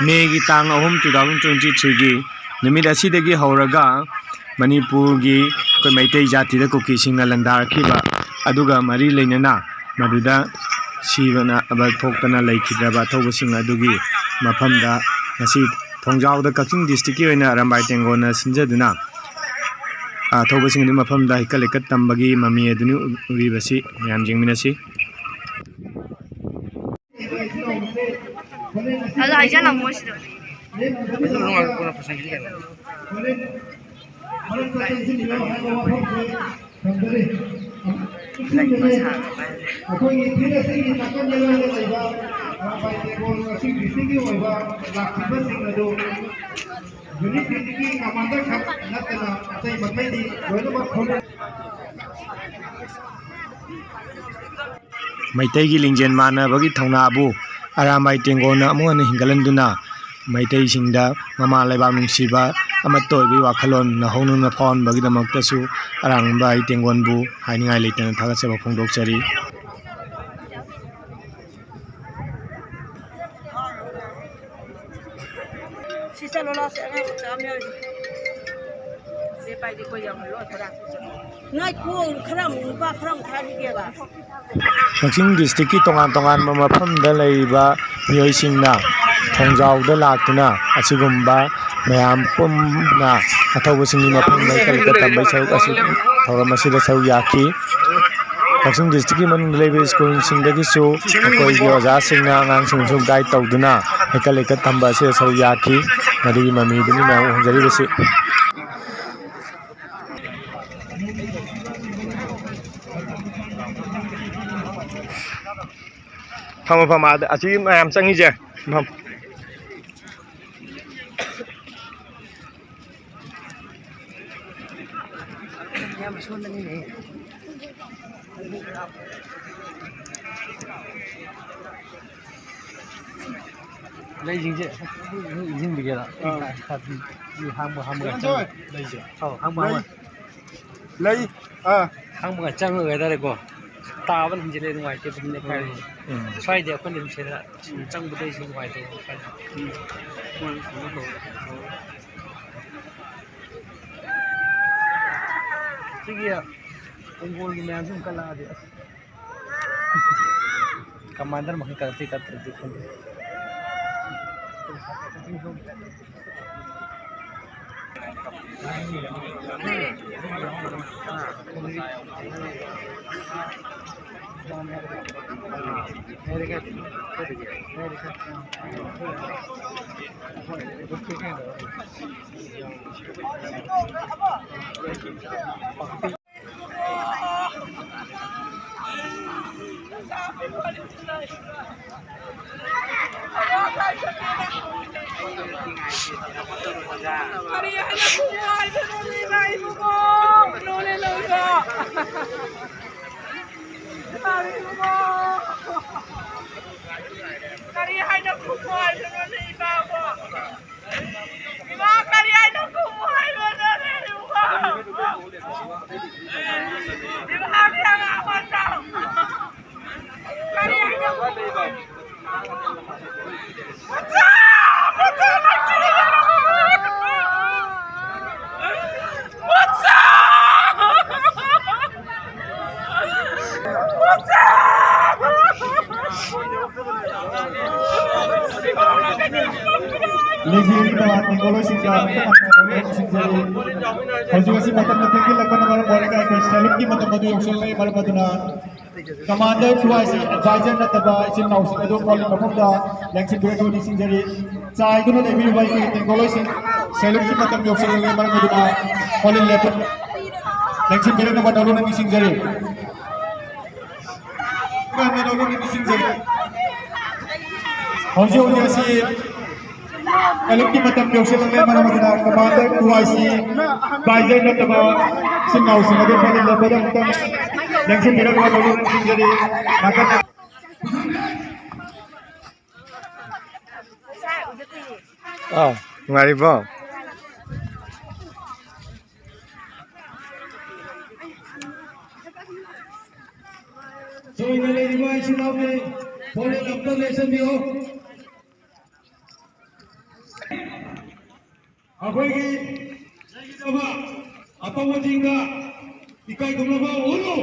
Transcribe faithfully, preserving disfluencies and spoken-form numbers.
ꯃꯦꯒꯤ ꯇꯥꯡ ꯑꯍꯨꯝ, two thousand twenty threeꯒꯤ ꯅꯨꯃꯤꯠ ꯑꯁꯤꯗꯒꯤ ꯍꯧꯔꯒ ꯃꯅꯤꯄꯨꯔꯒꯤ ꯑꯩꯈꯣꯏ ꯃꯩꯇꯩ ꯖꯥꯇꯤꯗ ꯀꯨꯀꯤꯁꯤꯡꯅ ꯂꯥꯟꯗꯥꯔꯛꯈꯤꯕ ꯑꯗꯨꯒ ꯃꯔꯤ ꯂꯩꯅꯅ ꯃꯗꯨꯗ ꯁꯤꯕ ꯅꯥꯕ ꯊꯣꯛꯇꯅ ꯂꯩꯈꯤꯗ꯭ꯔꯕ ꯑꯊꯧꯕꯁꯤꯡ ꯑꯗꯨꯒꯤ ꯃꯐꯝꯗ ꯉꯁꯤ ꯊꯣꯡꯖꯥꯎꯗ, ꯀꯛꯆꯤꯡ ꯗꯤꯁꯇ꯭ꯔꯤꯛꯀꯤ ꯑꯣꯏꯅ ꯑꯔꯥꯝꯕꯥꯏ ꯇꯦꯡꯒꯣꯟꯅ ꯁꯤꯟꯖꯗꯨꯅ, ꯑ, ꯑꯊꯧꯕꯁꯤꯡ ꯑꯗꯨꯒꯤ ꯃꯐꯝꯗ ꯍꯩꯀꯠ ꯂꯩꯀꯠ ꯇꯝꯕꯒꯤ ꯃꯃꯤ ꯑꯗꯨꯅꯤ ꯎꯔꯤꯕꯁꯤ꯫ ꯃꯌꯥꯝ ꯌꯦꯡꯃꯤꯟꯅꯁꯤ꯫ ꯑꯗꯣ ꯍꯥꯏꯖꯜꯂꯝꯃꯣ ꯁꯤꯗ꯫ ꯑꯩꯈꯣꯏꯒꯤ ꯐꯤꯜ ꯑꯁꯤꯒꯤ ꯅꯥꯀꯟ ꯌꯦꯠꯂꯣꯝꯗ ꯂꯩꯕ ꯑꯔꯥꯝꯕꯥꯏ ꯇꯦꯡꯒꯣꯜ ꯀꯛꯆꯤꯡ ꯗꯤꯁꯇ꯭ꯔꯤꯛꯀꯤ ꯑꯣꯏꯕ ꯂꯥꯛꯄꯤꯕꯁꯤꯡ ꯑꯗꯨ ꯌꯨꯅꯤꯠ ꯐꯤꯜꯒꯤ ꯀꯃꯥꯟꯗꯔ ꯈꯛ ꯅꯠꯇꯅ ꯑꯇꯩ ꯃꯈꯩꯗꯤ ꯂꯣꯏꯅꯃꯛ ꯐꯣꯔꯃꯦꯜ꯫ ꯃꯩꯇꯩꯒꯤ ꯂꯤꯡꯖꯦꯜ ꯃꯥꯟꯅꯕꯒꯤ ꯊꯧꯅꯥꯕꯨ ꯑꯔꯥꯝꯕꯥꯏ ꯇꯦꯡꯒꯣꯜꯅ ꯑꯃꯨꯛ ꯍꯟꯅ ꯍꯤꯡꯒꯠꯍꯟꯗꯨꯅ ꯃꯩꯇꯩꯁꯤꯡꯗ ꯃꯃꯥ ꯂꯩꯕꯥꯛ ꯅꯨꯡꯁꯤꯕ ꯑꯃꯠꯇ ꯑꯣꯏꯕꯒꯤ ꯋꯥꯈꯜꯂꯣꯟ ꯅꯧꯍꯧꯅꯅ ꯐꯥꯎꯍꯟꯕꯒꯤꯗꯃꯛꯇꯁꯨ ꯑꯔꯥꯝꯕꯥꯏ ꯇꯦꯡꯒꯣꯜꯕꯨ ꯍꯥꯏꯅꯤꯡꯉꯥꯏ ꯂꯩꯇꯅ ꯊꯥꯒꯠꯆꯕ ꯐꯣꯡꯗꯣꯛꯆꯔꯤ꯫ ꯁꯤ ꯆꯠꯂꯣ, ꯂꯥꯎ, ꯁꯤ ꯑꯉꯥꯡ ꯃꯆꯥ ꯑꯃ ꯌꯥꯎꯔꯤ꯫ ꯁꯦ ꯄꯥꯏꯗꯤ ꯑꯩꯈꯣꯏ ꯌꯥꯎꯍꯜꯂꯣ, ꯊꯣꯔꯥ꯫ ꯉꯥꯏꯈꯣ, ꯈꯔ ꯑꯃꯨꯛ ꯅꯨꯄꯥ ꯈꯔ ꯑꯃꯨꯛ ꯊꯥꯈꯤꯒꯦꯕ꯫ ꯀꯛꯆꯤꯡ ꯗꯤꯁꯇ꯭ꯔꯤꯛꯀꯤ ꯇꯣꯉꯥꯟ ꯇꯣꯉꯥꯟꯕ ꯃꯐꯝꯗ ꯂꯩꯔꯤꯕ ꯃꯤꯑꯣꯏꯁꯤꯡꯅ ꯊꯣꯡꯖꯥꯎꯗ ꯂꯥꯛꯇꯨꯅ ꯑꯁꯤꯒꯨꯝꯕ ꯃꯌꯥꯝ ꯄꯨꯟꯅ ꯑꯊꯧꯕꯁꯤꯡꯒꯤ ꯃꯐꯝꯗ ꯍꯩꯀꯠ ꯂꯩꯀꯠ ꯇꯝꯕꯒꯤ ꯁꯔꯨꯛ ꯑꯁꯤ, ꯊꯧꯔꯝ ꯑꯁꯤꯗ ꯁꯔꯨꯛ ꯌꯥꯈꯤ꯫ ꯀꯛꯆꯤꯡ ꯗꯤꯁꯇ꯭ꯔꯤꯛꯀꯤ ꯃꯅꯨꯡꯗ ꯂꯩꯕ ꯁ꯭ꯀꯨꯜꯁꯤꯡꯗꯒꯤꯁꯨ ꯃꯈꯣꯏꯒꯤ ꯑꯣꯖꯥꯁꯤꯡꯅ ꯑꯉꯥꯡꯁꯤꯡꯁꯨ ꯒꯥꯏꯗ ꯇꯧꯗꯨꯅ ꯍꯩꯀꯠ ꯂꯩꯀꯠ ꯇꯝꯕ ꯑꯁꯤꯗ ꯁꯔꯨꯛ ꯌꯥꯈꯤ꯫ ꯃꯗꯨꯒꯤ ꯃꯃꯤꯗꯨꯅꯤ ꯃꯌꯥꯝ ꯎꯍꯟꯖꯔꯤꯕꯁꯤ꯫ ꯐꯝꯃꯣ, ꯐꯝꯃꯣ, ꯑꯥꯗ, ꯑꯁꯤ ꯃꯌꯥꯝ ꯆꯪꯉꯤꯁꯦ꯫ ꯐꯝ꯫ ꯂꯩꯁꯤꯡꯁꯦ ꯏꯟꯁꯤꯟꯕꯤꯒꯦꯔꯥ? ꯑꯥ꯫ ꯍꯥꯡꯕ ꯍꯥꯡꯕꯒ ꯆꯪꯉ-, ꯂꯩꯁꯦ꯫ ꯑꯧ, ꯍꯥꯡꯕ ꯂꯩ꯫ ꯍꯥꯡꯕ꯫ ꯂꯩ꯫ ꯑꯥ꯫ ꯍꯥꯡꯕꯒ ꯆꯪꯉꯒ ꯍꯥꯏꯇꯥꯔꯦꯀꯣ꯫ ꯇꯥꯕꯅ ꯍꯦꯟꯖꯤꯜꯂꯦ, ꯅꯨꯡꯉꯥꯏꯇꯦ꯫ ꯎꯝ꯫ ꯁ꯭ꯋꯥꯏꯗ ꯑꯩꯈꯣꯏꯅ ꯑꯗꯨꯝ ꯁꯤꯗ ꯁꯨꯝ ꯆꯪꯕꯗꯩ ꯁꯨꯝ ꯅꯨꯡꯉꯥꯏꯇꯦ꯫ ꯎꯝ꯫ ꯁꯤꯒꯤ ꯀꯣꯡꯒꯣꯜꯒꯤ ꯃꯌꯥꯝꯁꯤ ꯑꯃꯨꯛ ꯀꯠꯂꯛꯑꯗꯤ ꯑꯁ꯫ ꯀꯃꯥꯟꯗꯔ ꯃꯈꯩ ꯀꯔꯞꯇꯤ ꯀꯠꯇ꯭ꯔꯗꯤ ꯈꯪꯗꯦ꯫ ꯀꯔꯤ ꯍꯥꯏꯅ ꯈꯨꯝꯃꯨ ꯍꯥꯏꯕꯅꯣꯅꯦ, ꯏꯃꯥ ꯏꯕꯨꯡꯉꯣ? ꯀꯩꯅꯣꯅꯦ ꯅꯪꯁꯨ꯫ ꯏꯃꯥ ꯏꯕꯨꯡꯉꯣ꯫ ꯀꯔꯤ ꯍꯥꯏꯅ ꯈꯨꯝꯃꯨ ꯍꯥꯏꯕꯅꯣꯅꯦ, ꯏꯃꯥꯕꯨ? ꯏꯃꯥ, ꯀꯔꯤ ꯍꯥꯏꯅ ꯈꯨꯝꯃꯨ ꯍꯥꯏꯕꯅꯣꯅꯦ, ꯏꯕꯨꯡꯉꯣ? ꯏꯃꯥꯒꯤ ꯑꯉꯥꯡ ꯃꯆꯥ꯫ ꯀꯔꯤ ꯍꯥꯏꯅ ꯈꯨꯝꯃꯨ? ꯃꯆꯥ! ꯃꯆꯥ! ꯃꯆꯥ! ꯂꯩꯖꯤꯡꯕ ꯇꯦꯡꯀꯣꯠꯂꯣꯏꯁꯤꯡꯒ ꯃꯇꯝ ꯃꯇꯝꯒꯤ ꯁꯤꯡꯖꯔꯤ꯫ ꯍꯧꯖꯤꯛ ꯑꯁꯤ ꯃꯇꯝꯅ ꯊꯦꯡꯖꯤꯜꯂꯛꯄꯅ ꯃꯔꯝ ꯑꯣꯏꯔꯒ ꯑꯩꯈꯣꯏ ꯁꯦꯂꯨꯠꯀꯤ ꯃꯇꯝ ꯑꯗꯨ ꯌꯧꯁꯤꯜꯂꯛꯂꯦ꯫ ꯃꯔꯝ ꯑꯗꯨꯅ ꯀꯃꯥꯟꯗꯔ ꯈꯨꯋꯥꯏꯁꯤ ꯑꯦꯗꯚꯥꯏꯖꯔ ꯅꯠꯇꯕ ꯏꯆꯤꯟ ꯏꯅꯥꯎꯁꯤꯡ ꯑꯗꯨ ꯃꯣꯜꯂꯤ ꯃꯐꯝꯗ ꯂꯦꯡꯁꯤꯟꯕꯤꯔꯛꯅꯕ ꯅꯤꯡꯁꯤꯡꯖꯔꯤ꯫ ꯆꯥꯏꯗꯨꯅ ꯂꯩꯕꯤꯔꯤꯕ ꯑꯩꯈꯣꯏꯒꯤ ꯇꯦꯡꯀꯣꯠꯂꯣꯏꯁꯤꯡ, ꯁꯦꯂꯨꯠꯀꯤ ꯃꯇꯝ ꯌꯧꯁꯤꯜꯂꯛꯂꯦ꯫ ꯃꯔꯝ ꯑꯗꯨꯅ ꯃꯣꯜꯂꯤ ꯂꯦꯞꯄ ꯂꯦꯡꯁꯤꯟꯕꯤꯔꯛꯅꯕ ꯅꯧꯅ ꯅꯤꯡꯁꯤꯡꯖꯔꯤ꯫ ꯍꯧꯖꯤꯛ ꯍꯧꯖꯤꯛ ꯑꯁꯤ ꯑꯌꯨꯛꯀꯤ ꯃꯇꯝ ꯌꯧꯁꯤꯜꯂꯛꯂꯦ꯫ ꯃꯔꯝ ꯑꯗꯨꯅ ꯀꯃꯥꯟꯗꯔ ꯈꯨꯋꯥꯏꯁꯤ ꯄꯥꯏꯖꯔ ꯅꯠꯇꯕ ꯏꯆꯤꯟ ꯏꯅꯥꯎꯁꯤꯡ ꯑꯗꯨ ꯐꯖꯅ ꯂꯦꯞꯄꯗ ꯑꯃꯨꯛꯇꯪ ꯂꯦꯡꯁꯤꯟꯕꯤꯔꯛꯅꯕ ꯅꯧꯅ ꯅꯤꯡꯁꯤꯡꯖꯔꯤ꯫ ꯅꯥꯀꯟ ꯑꯥ, ꯅꯨꯡꯉꯥꯏꯔꯤꯕꯣ? ꯆꯣꯏꯅ ꯂꯩꯔꯤꯕ ꯏꯆꯤꯟ ꯏꯅꯥꯎꯁꯤꯡ ꯐꯣꯔꯦꯟ ꯑꯝꯇ ꯂꯦꯞꯁꯤꯟꯕꯤꯌꯨ꯫ ꯑꯩꯈꯣꯏꯒꯤ ꯂꯩꯈꯤꯗꯕ ꯑꯇꯧꯕꯁꯤꯡꯗ ꯏꯀꯥꯏ ꯈꯨꯝꯅꯕ ꯎꯠꯂꯨ꯫